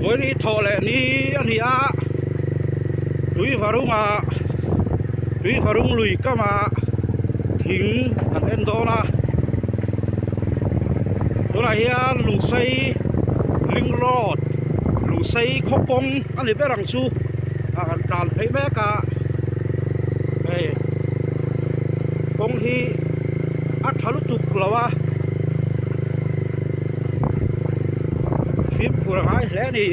Vawiin thawh leh ni a ni a, tui varungah tui varung lui kamah thing kan en dawn a, tunah hian lungsei ring road lungsei khaw kawng a ni ber ang chu a kan tlan phei mek a hei kawng hi a tha lutuk lo a. Fimkhur a ngai hle a ni.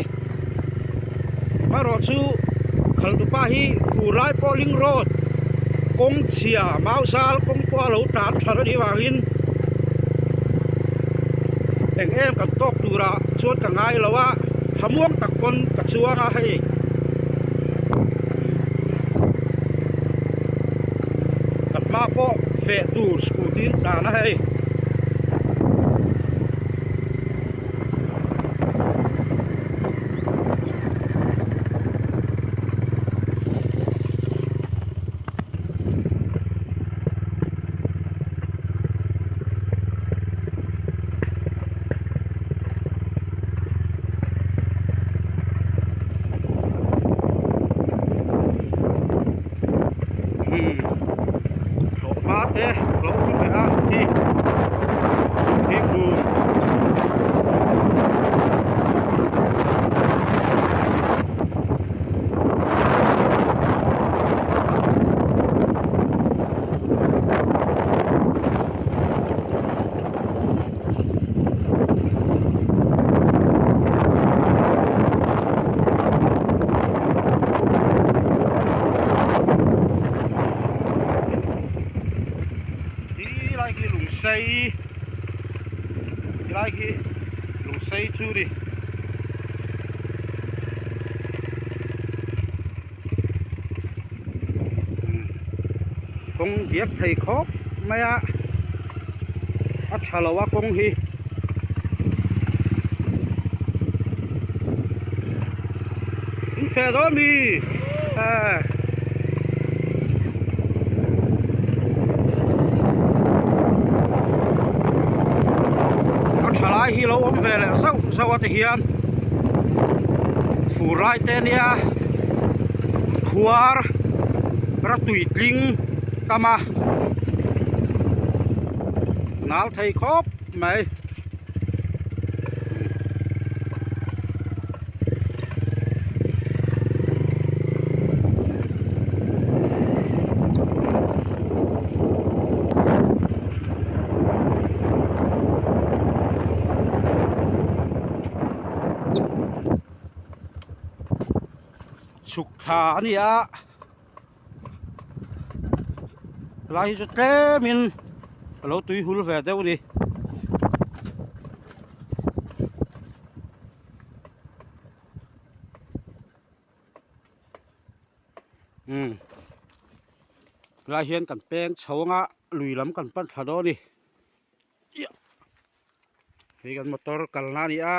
Amaherawh chu khaltupa hi fur lai pawh ling road kawng chhia mau zal kawng pawh a lo tlan that a nih avangin eng em kan tawk turah chuan ka ngai lo a thlamuang tak pawn ka chuang a hei. Ka hma pawh feh tur scooty an tlan a hei. Hlawhhma te lo awm ve a khi thingkung. Ti lai khi lung sei ti lai khi lung sei chu ni. Kawng diak thei khawp mai a a tha lo a kawng hi in feh dawn mi eh. A tha lai hi lo awm ve leh zauh zauh a ti hian fur lai te ania khuar ratui tling tam a nal thei khawp mai. Chhuk thla a ni a helai hi chu tlem in a lo tui hul ve deuh a ni. Umm helai hian kan peng chho anga lui lam kan pan thla dawn a ni. Hei kan motor kalna a ni a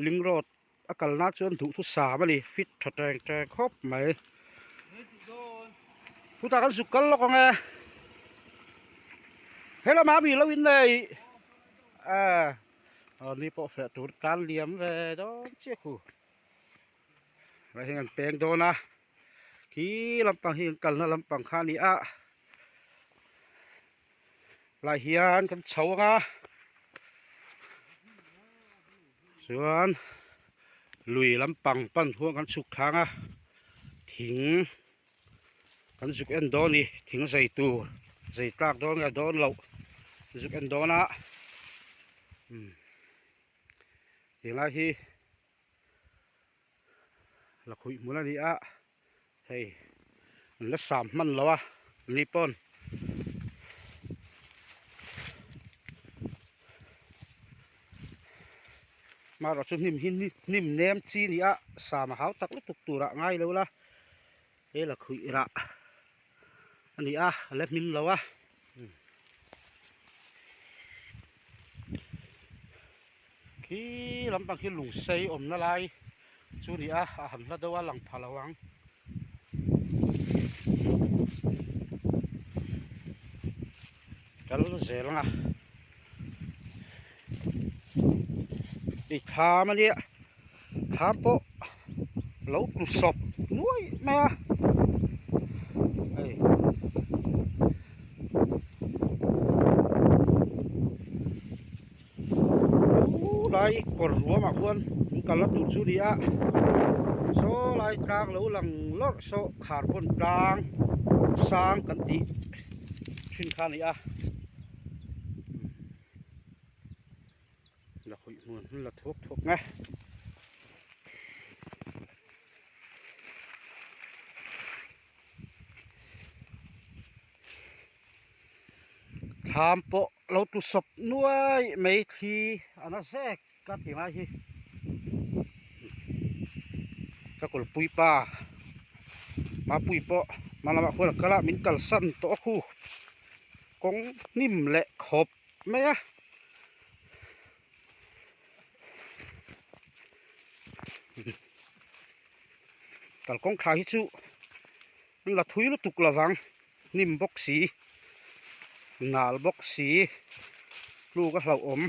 ling road a kalna chuan duhthusam a ni fit tha teng teng khawp mai chutah kan zuk kal lawk ang e helamah mi lo innei ah ni pawh feh tur tan liam ve dawn chiah khu Helai hian an peng dawn a khi lampang hi an kalna lampang kha a ni a helai hian kan chho ang a chuan lui lampang pan huan kan chhuk thlang a thing kan zuk en dawn a ni thing zai tur zai tlak dawn nge dawn loh zuk en dawn a umm helai hi. Lakhuih hmun a ni a hei an la sam hman lo a ni pawn marawh chu hnim hi hnim nem chi a ni a sam a hau tak lutuk turah ngai lo la he lakhuih rah a ni a a la hmin lo a. Khi lampang khi lung sei awmna lai chu a ni a a han hla deuh a lang pha lo ang. Kal zel ang a i thlam a nia. Thlam pawh lo tlu sawp nuai mai a hei. Lai kawr ruamah khuan an kalna tur chu a ni a saw lai tlang lo lang lawrh saw carbon tlang sang kan tih thin kha a ni a. La khawih hmun hun la thuak thuak nge. Thlam pawh lo tu sawp nuai mai thli a na zek ka ti ngai hi. Ka kulpui pa Mapui pawh hma lamah khuan a kal a min kalsan tawh a khu kawng hnim leh khawp mai a. Kalkawng tha hi chu an la thui lutuk lovang hnim bawk si nal bawk si tluk a hlauhawm.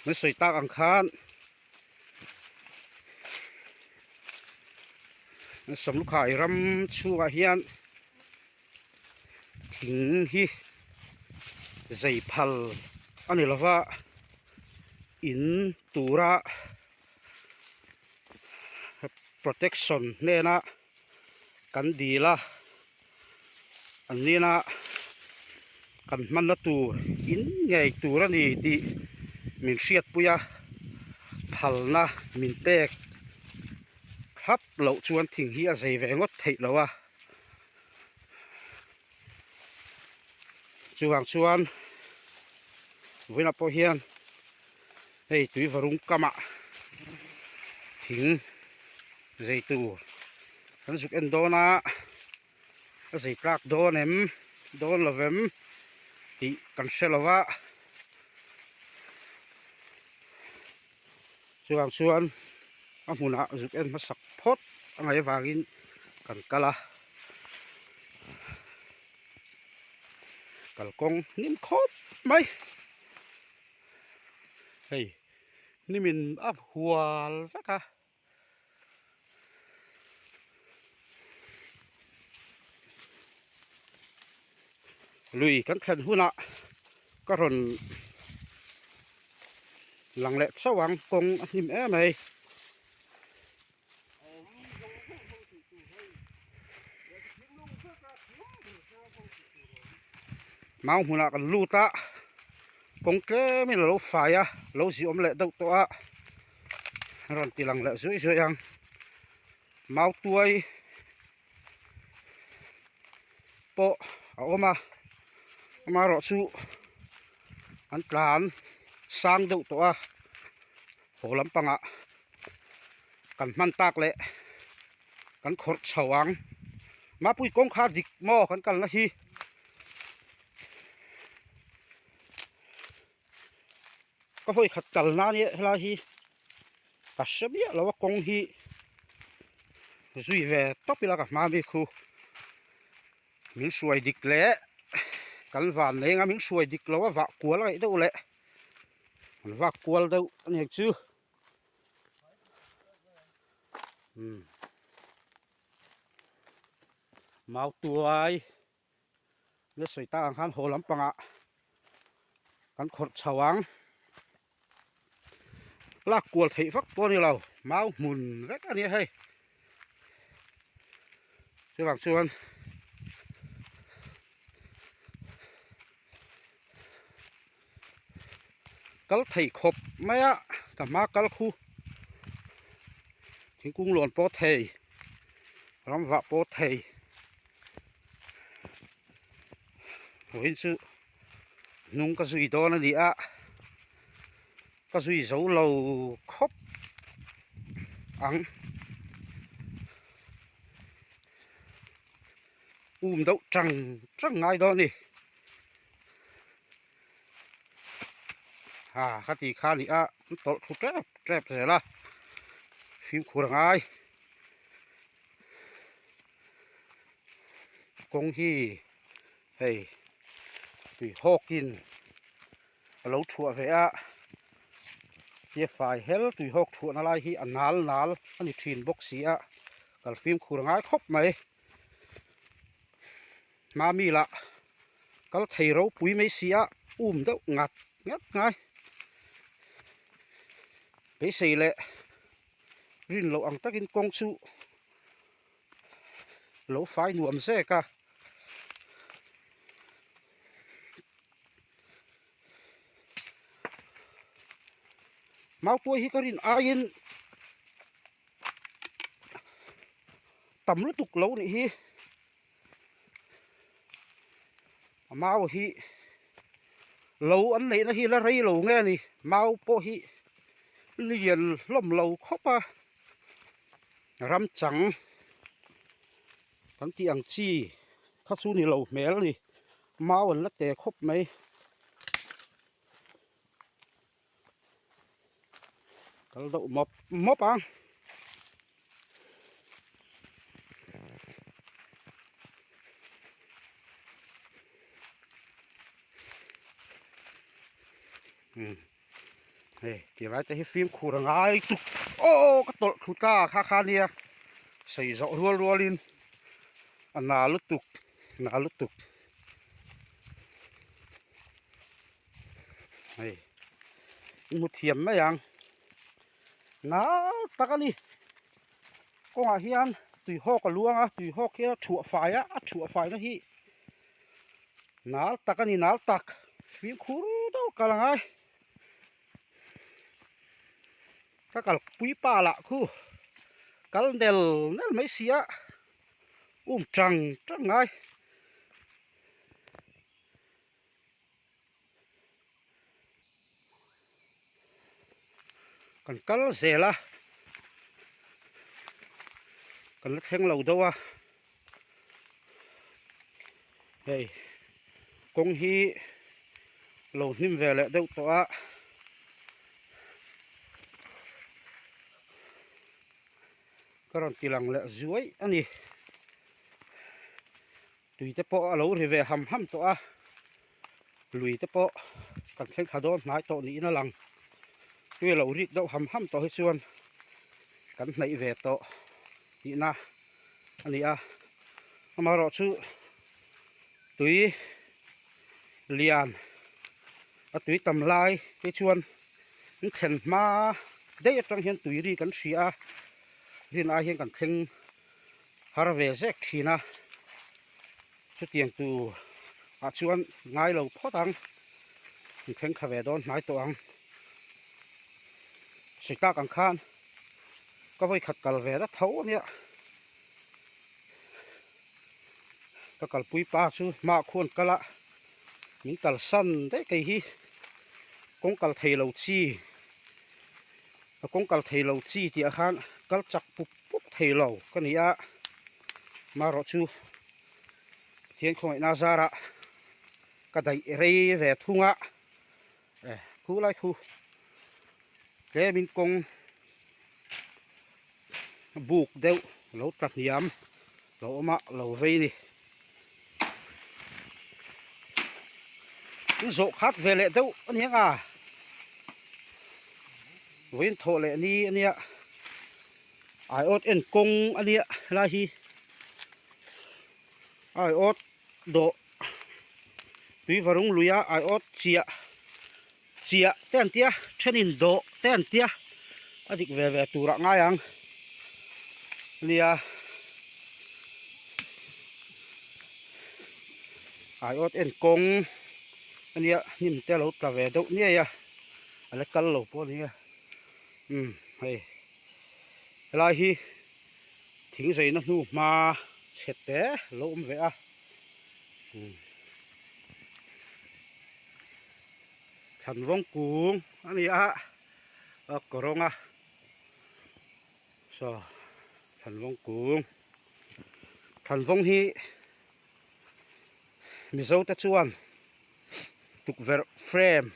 Min sawi tak ang khan Samlukhai ram chhungah hian thing hi zei phal a ni lova in tura protection hnena kan dil a an nena kan hmanna tur in ngei tur a ni tih min hriatpui a phalna min pek thlap loh chuan thing hi a zei ve ngawt theih loh a chuvang chuan vawiinah pawh hian hei tui varung kamah thing zei tur kan zuk en dawn a a zei tlak dawn em dawn lo vem tih kan hre lo va chuvang chuan a hmunah zuk en hmasak phawt a ngaih avangin kan kal a kalkawng hnim khawp mai hei hnimin a hual vek a. Lui kan thlen hunah ka rawn lang leh chauh ang kawng a hnim em mai. Mau hmunah kan lut a kawng tlemin a lo fai a lo ziawm leh deuh tawh a. A rawn ti lang leh zuih zuih ang mau tuai pawh a awm a amaherawh chu an tlan sang deuh tawh a haw lampangah kan hman tak leh kan khawrh chho ang mapui kawngkhar dik maw kan kalna hi. Ka hawi khat kal na ania helai hi ka hre miah lo a kawng hi zui ve tawp ila ka hma mi khu min hruai dik leh kan van nei anga min hruai dik lo a vah kual ngaih deuh leh an vak kual deuh a ni ang chu umm mau tuai. Na sawi tak ang khan haw lampangah kan khawrh chho ang lak kual theih vak pawh a ni lo mau hmun vek a ni a hei chuvang chuan kal thei khawp mai a ka hma kal khu thingkung lawn pawh thei ramvah pawh thei. Vawiin chu hnung ka zui dawn a ni a ka zui zo lo khawp ang um deuh tang tang ngai dawn a ni ha ka ti kha a ni a an tawlh thu tep tep zel a fimkhur a ngai. kawng hi hei tui hawkin a lo thuah ve a tia fai hel tui hawk thuahna lai hi a nal nal a ni thin bawk si a kal fimkhur a ngai khawp mai hmami lah kal thei ropui mai si a um deuh ngat ngat ngai beisei leh rin loh ang takin kawng chu lo fai nuam zek a. Mautuai hi ka rin aiin tam lutuk lo nih hi a mau hi lo an neihna hi la rei lo nge ni mau pawh hi lian hlawm lo khawp a ram chang kan tih ang chi kha chu ni lo hmel a ni mau an la te khawp mai. Kal deuh mawp mawp ang. Hmm. Hei tilai te hi fimkhur a ngai tuk aw ka tawlh thlu ta kha kha nia sei zawh rual rualin a na lutuk na lutuk. Hei i hmu thiam mai ang nal tak a ni kawngah hian tui hawk a luang a tui hawk hi a thuah fai a a thuah fai na hi nal tak a ni nal tak fimkhur deuh kal a ngai ka kalpui pa lah khu kal nel nel mai si a um tang tang ngai. Kan kal zel a kan la thleng lo deuh a hei kawng hi lo hnim ve leh deuh tawh a ka rawn ti lang leh zuai a ni. Tui te pawh a lo ri ve ham ham tawh a, lui te pawh kan thleng thla dawn hnai tawh niin a lang. Tui a lo rik deuh ham ham tawh hi chuan kan hnaih ve tawh tihna a ni a. Amaherawhchu tui lian a tui tam lai te chuan an thlen hma daih atang hian tui ri kan hria a, rin ai hian kan thleng har ve zek thin a chutiang tur ah chuan ngai lo phawt ang in thleng kha ve dawn hnai tawh ang sitak ang khan ka vawi khat kal ve na tho ania ka kalpui pa chu hmaah khuan kal a min kalsan daih kei hi kawng kal thei lo chi a kawng kal thei lo chi tih ah khan kal chak pup pup thei lo ka ni a marawh chu Pathian khawngaihna zarah ka daih rei ve thung a e khu lai khu tlemin kawng buk deuh lo tla hniam lo awm a lo vei ni in zawh khat ve leh deuh a ni ang a vawiin thawh leh ni a nia. Aiawt en kawng a nia helai hi aiawt dawh tui varung lui a aiawt chiah chiah te an tia thenin dawh te an tia a dik ve ve turah ngai ang nia aiawt en kawng a nia hnim te a lo tla ve deuh niai a a la kal lo pawh a nia umm hei. Helai hi thing zaina hnu hma chhe te lo awm ve a thlan rawng kung a ni a a kaw rawng a saw thlan rawng kung thlan vawng hi mizo te chuan tukverh frame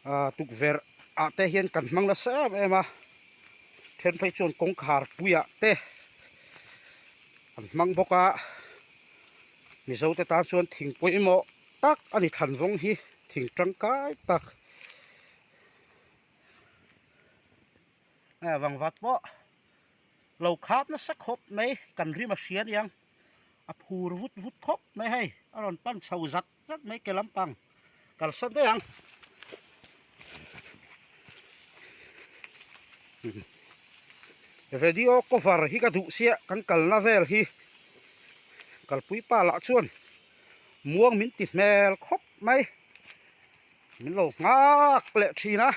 ah tukverh ah te hian kan hmang nasa em em a then phei chuan kawngkhar puiah te an hmang bawk a. Mizo te tan chuan thing pawimawh tak a ni thlanvawng hi thing tangkai tak eh vangvat pawh lo khap nasa khawp mai kan rim a hria aniang a phur vut vut khawp mai hei a rawn pan chho zat zat mai ke lampang kalsan daih ang. Video cover hi ka duh sia kan kalna vel hi kalpui pa lah chuan muang min ti hmel khawp mai min lo nghak leh thin a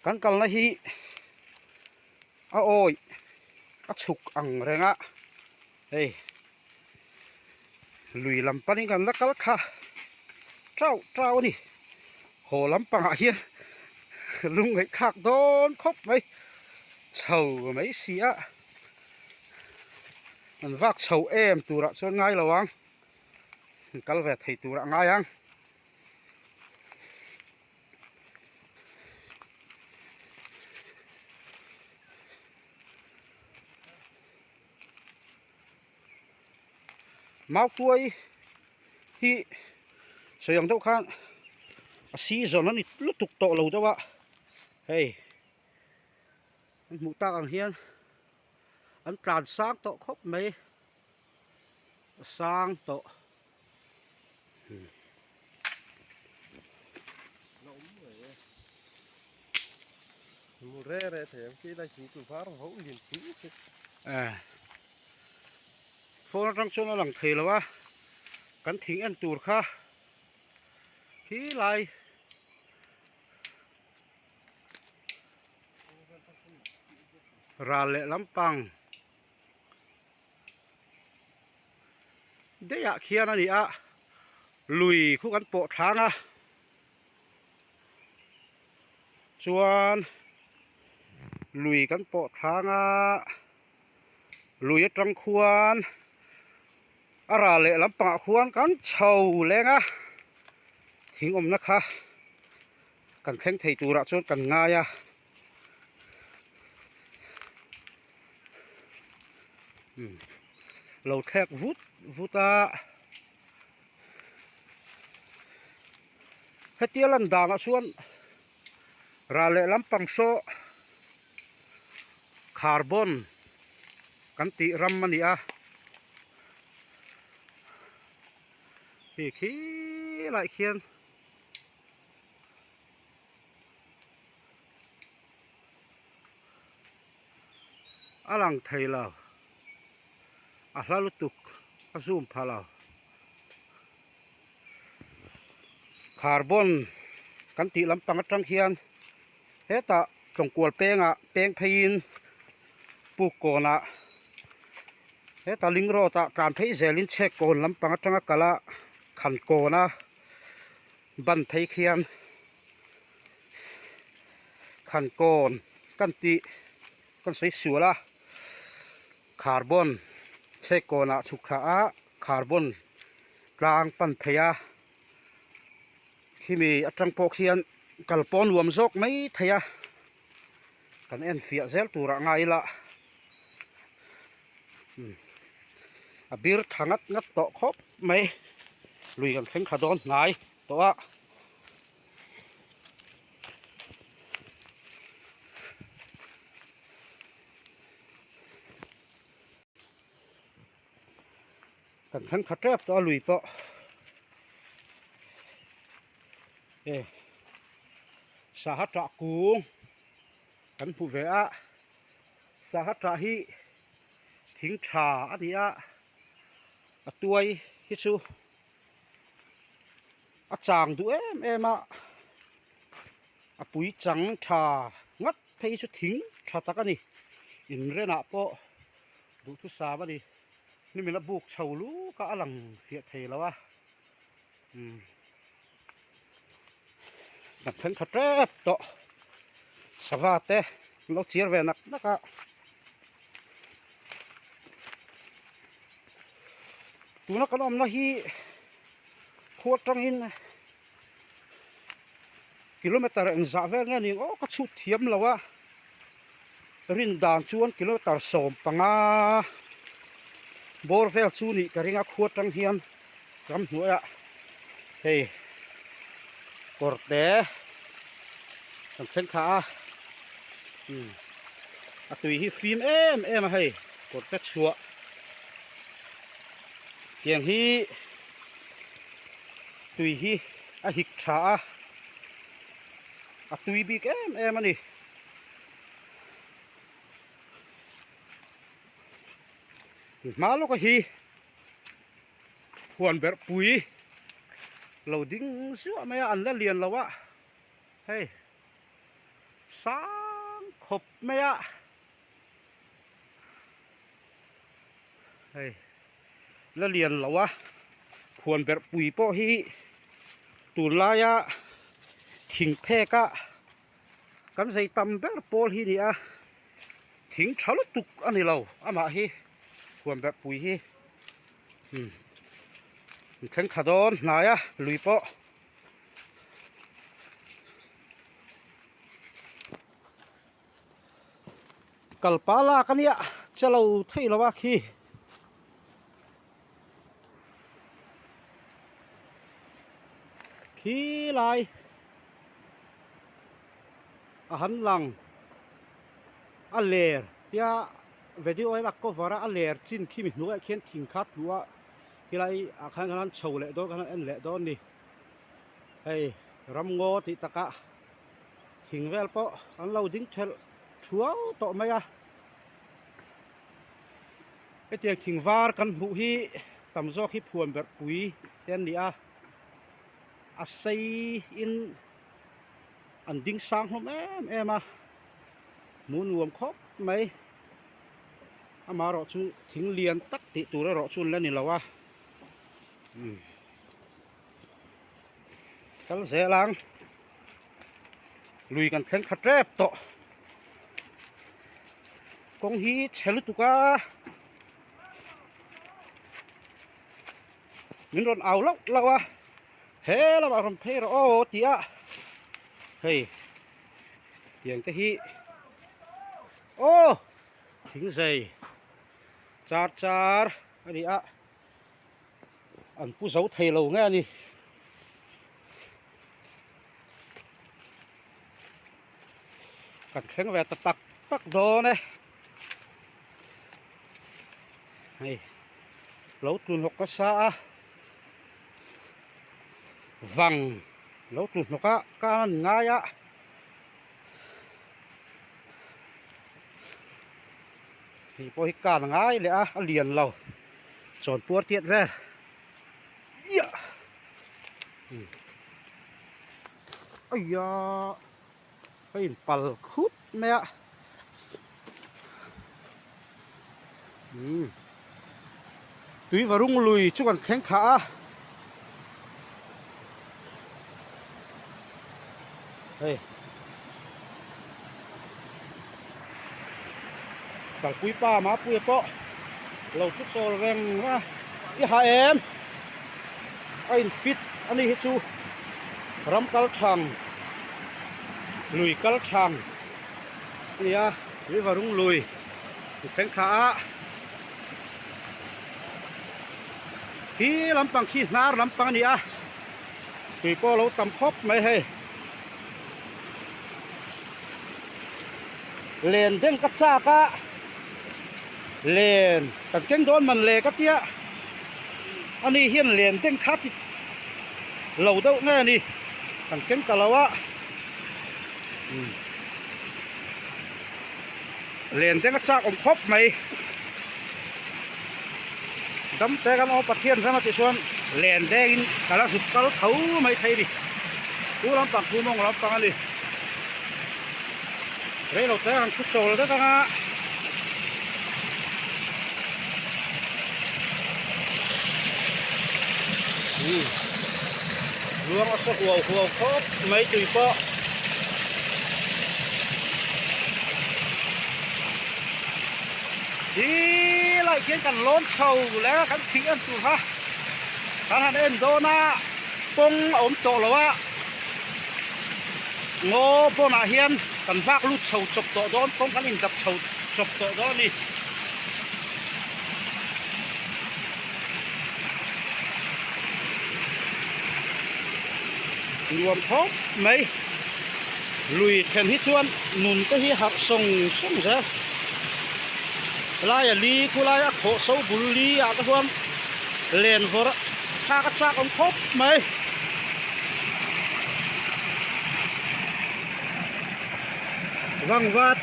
kan kalna hi a awi a chhuk ang reng a hei lui lam panin kan la kal kha tau tau a ni haw lampangah hian lung ngaihthlak dawn khawp mai chho mai si a an vak chho em turah chuan ngai lo ang kal ve thei turah ngai ang. Mautuai hi sawi ang deuh khan a season a ni lutuk tawh lo deuh a hei an hmuh tak ang hian an tlan sang tawh khawp mai a sang tawh. Mu re re thei ang khi lai thingtui var ho lian pui pui. Eh. Phone atang chuan a lang thei lo a. Kan thing en tur kha khi lai ral leh lampang daih ah khian a ni a lui khu kan pawh thlang a. Chuan lui kan pawh thlang a lui atang khuan a ral leh lampangah khuan kan chho leng a thing awmna kha kan thleng thei turah chuan kan ngai a. Lo thlek vut vut a. Hetia lan danah chuan ral leh lampang saw carbon kan tih ram a ni a hei khi laiah khian a lang thei lo a hla lutuk a zoom pha lo carbon kan tih lampang atang hian hetah tawngkual pengah peng pheiin puk kawnah hetah ling road ah tlan phei zelin chhek kawn lampang atanga kal a khan kawn a ban phei khian khan kawn kan tih kan sawi sual a carbon chhek kawnah chhuk thla a carbon tlang pan phei a khimi atang pawh khian kal pawh nuam zawk mai thei a kan en fiah zel turah ngai ila a bir tha ngat ngat tawh khawp mai lui kan thleng thla dawn hnai tawh a. Kan thleng tha tep tawh a lui pawh e sangha tah kung kan hmu ve a sangha tah hi thing tha a ni a a tuai hi chu a chang duh em em a a pui chang tha ngawt phei chu thing tha tak a ni inrenah pawh duhthusam a ni nimina buk chho luk a a lang fiah thei lo a umm kan thleng tha tep tawh sava te an lo chiar ve nak nak a. Tuna kan awmna hi khua atangin kilometer engzah vel nge ni aw ka chhut thiam lo a. Rin dan chuan kilometer 15 bawr vel chu nih ka ring a khua tang hian ramhnuaiah hei kawr te kan thleng thla a umm a tui hi fim em em a hei kawr te chhuah tiang hi tui hi a hik tha a a tui bik em em a ni. Hma lawka hi huan berh pui lo ding zuah mai a an la lian lo a hei sang khawp mai a hei la lian lo a huan berh pui pawh hi tunlaia thing phek a. Kan zei tam ber pawl hi a ni a, thing tha lutuk a ni lo amah hi huan berh pui hi umm an thleng thla dawn hnai a lui pawh. Kalpa lak a nia che lo thei lo a khi. Khi lai a han lang a ler tia video a cover a a ler chin khi mi hnuaiah khian thing kha a tlu a khilai ah khan kan han chho leh dawn kan han en leh dawn a ni hei ramngaw tih takah thing vel pawh an lo ding thelh thuau tawh mai a. Hetiang thing var kan hmuh hi tam zawk hi phuan berh pui te an ni a, a sei in an ding sang hlawm em em a, hmuh nuam khawp mai, amaherawh chu thing lian tak tih tur erawh chu an la ni lo a, umm kal zel ang lui kan thleng khat tep tawh. Kawng hi chhe lutuk a min rawn au lauh lauh a he lamah rawn phei rawh aw tih a hei tiang te hi aw thing zei char char a ni a an pu zo thei lo nge a ni. Kan thleng ve ta tak tak dawn e. Hei lo tlun hnawk nasa a vang lo tlun hnawk a ka an ngai a hei pawh hi kan ngai leh a a lian lo chawn puar tiat vel iah. Aiya ka in pal khup mai a umm tui varung lui chu kan thleng thla a hei kalpui pa mapuia pawh lo thu chawl reng a i ha em. A in fit a ni hi chu ram kal thang lui kal thang a ni a river rung lui an thleng thla a khi lampang khi hnar lampang a ni a tui pawh a lo tam khawp mai hei len deng ka chak a. Len kan keng dawn man le ka tia ani hian len deng kha ti lo deuh nge ani kan keng ta lo a umm len deng a chak awm khawp mai dam te kan awm Pathian rama tih chuan len deng in ka la zut kal tho mai thei a ni chu lampang chu mawng lampang a ni. Reilo te han thu chawl vek ang a. Umm luang a saw huau huau khawp mai tui pawh. Hi lai khian kan lawn chho leh a kan thing en tur kha kan han en dawn a kawng a awm tawh lo a ngaw pawnah hian. Kan vak lut chho chawp tawh dawn kawng kan indap chho chawp tawh dawn a ni. Nuam khawp mai. Lui then hi chuan nun te hi harh sawng sawng zel. Helai a li khulai a khawh so bul li ah te chuan len vawrh thlak a chak awm khawp mai. Vangvat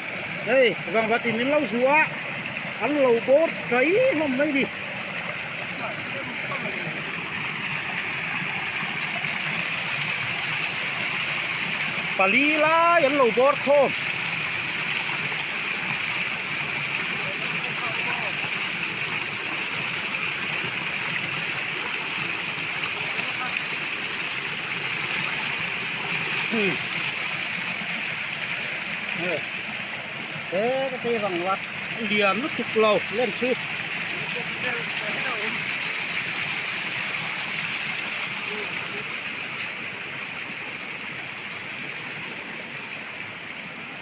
hei vangvat in min lo zuah a an lo bawr tai hlawm mai ni. Pali lai an lo bawr khawm. He ka tei vang lo a lian lutuk lo len chu.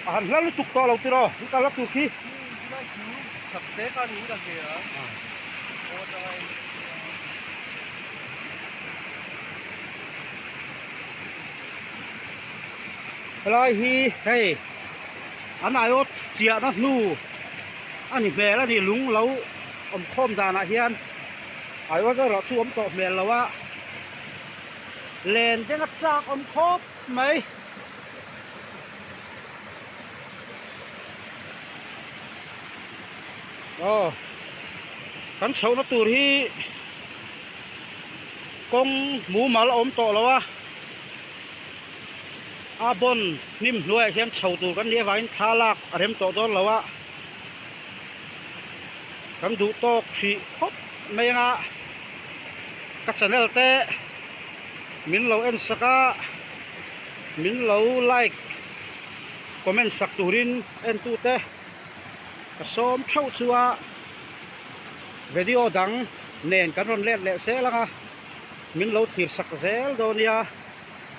A han hla lutuk tawh lo tiraw i kal a tur khi. Helai hi hei an aiawt chiahna hnu a ni hmel a ni lung lo awm khawm danah hian aiawt erawh chu awm tawh hmel lo a len denga chak awm khawp mai. Aw kan chhohna tur hi kawng mumal a awm tawh lo a a bawn hnim hnuaiah hian chho tur kan nih avangin thla lak a rem tawh dawn lo a kan duh tawk hrih khawp mai anga ka channel te min lo en sak a min lo like comment sak turin entute ka sawm theuh chu a video dang nen kan rawn let leh zel ang a min lo thlir sak zel dawn nia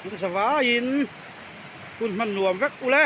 in zavaiin hun hman nuam vek ule.